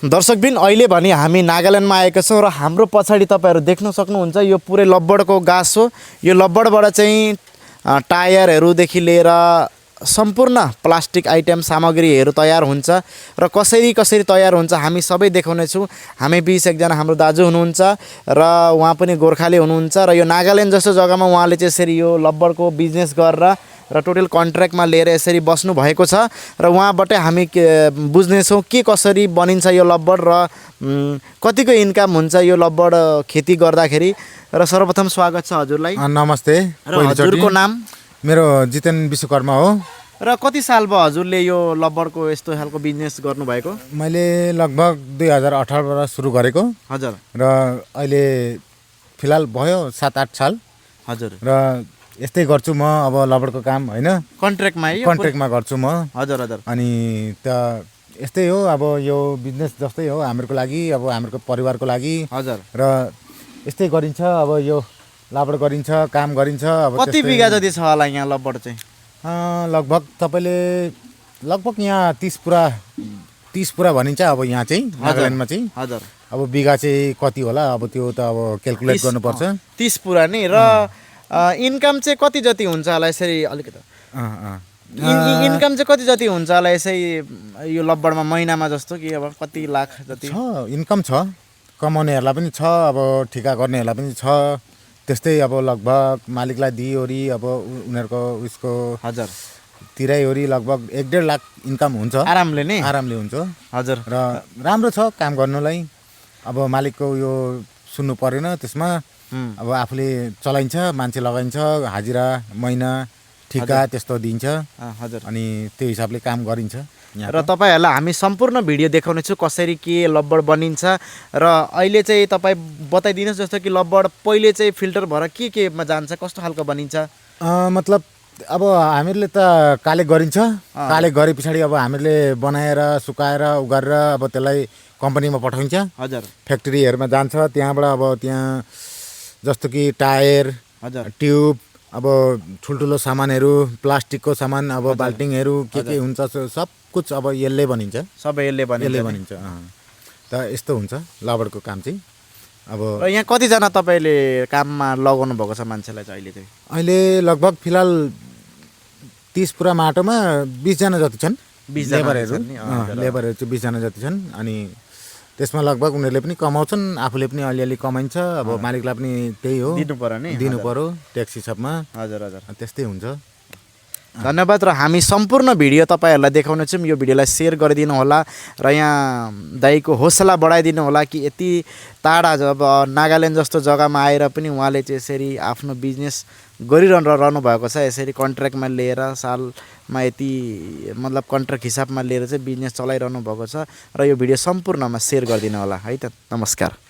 दर्शकबिन अहिले भने हामी नागाल्यान्डमा आएका छौँ र हाम्रो पछाडि तपाईँहरू देख्न सक्नुहुन्छ यो पुरै लब्बडको गाँस हो। यो लब्बडबाट चाहिँ टायरहरूदेखि लिएर सम्पूर्ण प्लास्टिक आइटम सामग्रीहरू तयार हुन्छ र कसरी तयार हुन्छ हामी सबै देखाउनेछौँ। हामी बिच एकजना हाम्रो दाजु हुनुहुन्छ र उहाँ पनि गोर्खाली हुनुहुन्छ र यो नागाल्यान्ड जस्तो जग्गामा उहाँले चाहिँ यसरी यो लब्बडको बिजनेस गरेर र टोटल कन्ट्र्याक्टमा लिएर यसरी बस्नु भएको छ र उहाँबाटै हामी बुझ्नेछौँ के कसरी बनिन्छ यो लब्बड र कतिको इन्कम हुन्छ यो लब्बड खेती गर्दाखेरि। र सर्वप्रथम स्वागत छ हजुरलाई। नमस्ते। र हजुरको नाम? मेरो जितेन विश्वकर्मा हो। र कति साल भयो हजुरले यो लब्बडको यस्तो खालको बिजनेस गर्नुभएको? मैले लगभग 2018बाट सुरु गरेको। हजुर। र अहिले फिलहाल भयो 7-8 साल। हजुर। र यस्तै गर्छु म अब लब्बडको काम हैन, कन्ट्र्याक्टमा गर्छु म। हजुर हजुर। अनि त यस्तै हो, अब यो बिजनेस जस्तै हो हामीहरूको लागि, अब हाम्रो परिवारको लागि। हजुर। र यस्तै गरिन्छ, अब यो लब्बड गरिन्छ, काम गरिन्छ। अब कति बिघा जति छ होला यहाँ लब्बड चाहिँ? लगभग तपाईँले लगभग यहाँ 30 पुरा भनिन्छ अब यहाँ चाहिँ नागाल्यान्डमा चाहिँ। हजुर। अब बिघा चाहिँ कति होला अब त्यो त अब क्याल्कुलेट गर्नुपर्छ। 30 पुरा नि। र इन्कम चाहिँ कति जति हुन्छ होला यसरी? अलिकति इन्कम चाहिँ कति जति हुन्छ होला यसै यो लब्बडमा महिनामा जस्तो कि अब कति लाख जति छ? इन्कम छ, कमाउनेहरूलाई पनि छ, अब ठिका गर्नेहरूलाई पनि छ। त्यस्तै अब लगभग मालिकलाई दिइओरी अब उनीहरूको उसको हजुर तिराइओरी लगभग 1-1.5 लाख इन्कम हुन्छ आरामले नै। आरामले हुन्छ। हजुर। र राम्रो छ काम गर्नलाई। अब मालिकको यो सुन्नु परेन त्यसमा। अब आफूले चलाइन्छ, मान्छे लगाइन्छ, हाजिरा महिना ठिका त्यस्तो दिन्छ। हजुर। अनि त्यो हिसाबले काम गरिन्छ। र तपाईँहरूलाई हामी सम्पूर्ण भिडियो देखाउनेछु कसरी के लब्बड बनिन्छ। र अहिले चाहिँ तपाईँ बताइदिनुहोस् जस्तो कि लब्बड पहिले चाहिँ फिल्टर भएर केमा जान्छ, कस्तो खालको बनिन्छ? मतलब अब हामीहरूले त काले गरिन्छ, काले गरे पछाडि अब हामीले बनाएर सुकाएर उगारेर अब त्यसलाई कम्पनीमा पठाइन्छ। हजुर। फ्याक्ट्रीहरूमा जान्छ, त्यहाँबाट अब त्यहाँ जस्तो कि टायर, हजुर, ट्युब, अब ठुल्ठुलो सामानहरू, प्लास्टिकको सामान, अब बाल्टिङहरू के हुन्छ सब कुछ अब यसले बनिन्छ। सबै यसले बनिन्छ। त यस्तो हुन्छ लब्बडको काम चाहिँ। अब र यहाँ कतिजना तपाईँले काममा लगाउनु भएको छ मान्छेलाई चाहिँ अहिले चाहिँ? अहिले लगभग फिलहाल 30 पुरा माटोमा 20 जना जति छन् लेबरहरू। लेबरहरू चाहिँ 20 जना जति छन्। अनि त्यसमा लगभग उनीहरूले पनि कमाउँछन्, आफूले पनि अलिअलि कमाइन्छ। अब मालिकलाई पनि त्यही हो, दिनु पर्यो ट्याक्स हिसाबमा। हजुर हजुर। त्यस्तै हुन्छ। धन्यवाद। र हामी सम्पूर्ण भिडियो तपाईँहरूलाई देखाउने छौँ। यो भिडियोलाई सेयर गरिदिनु होला र यहाँ दाइको हौसला बढाइदिनु होला कि यति टाढा जब नागाल्यान्ड जस्तो जग्गामा आएर पनि उहाँले चाहिँ यसरी आफ्नो बिजनेस गरिरहनु भएको छ। यसरी कन्ट्र्याक्टमा लिएर सालमा यति मतलब कन्ट्र्याक्ट हिसाबमा लिएर चाहिँ बिजनेस चलाइरहनु भएको छ। र यो भिडियो सम्पूर्णमा सेयर गरिदिनु होला है त। नमस्कार।